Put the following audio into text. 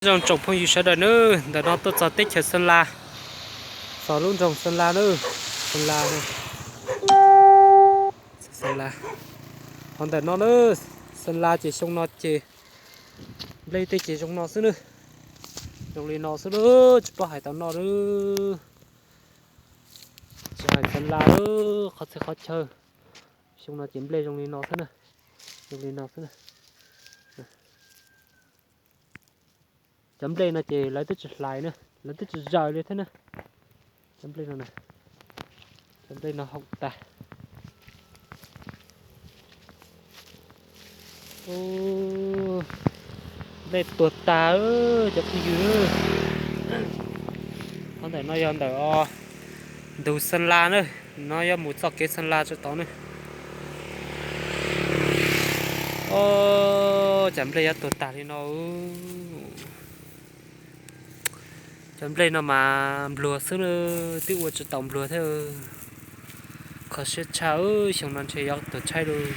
Zoo tsoom phooj ywg sawv daws nawb, ntawm no tuaj txog teb chaws Xeeb Las, txog lub nroog Xeeb Las nawb, Xeeb Las, Xeeb Las. Qhov ntawm no nawb, Xeeb Las ces xyoo no ces nplej tej ces zoo no xwb nawb, zoo li no xwb nawb, tsis paub hais tau noj nawb. Tsis hais Xeeb Las, qhov txhia qhov chaw, xyoo no ces nplej zoo li no xwb na, zoo li no xwb na. Cov nplej no ces lawv twb tsis hlais na, lawv twb tsis zaws li thiab na. Cov nplej no, cov nplej no haum tag. Nplej tuag tag cov phooj ywg. Qhov ntawm no yog ntawm ntug Xeeb Las na, no yuav mus txoj kev Xeeb Las tso tod na. Cov nplej yuav tuag tag li no. Cov nplej no mas npluag xwb na, twb ua tsis tau npluag thiab. Kho siab tshaj, xyoo no ntshe yuav tuag tshaib lawm.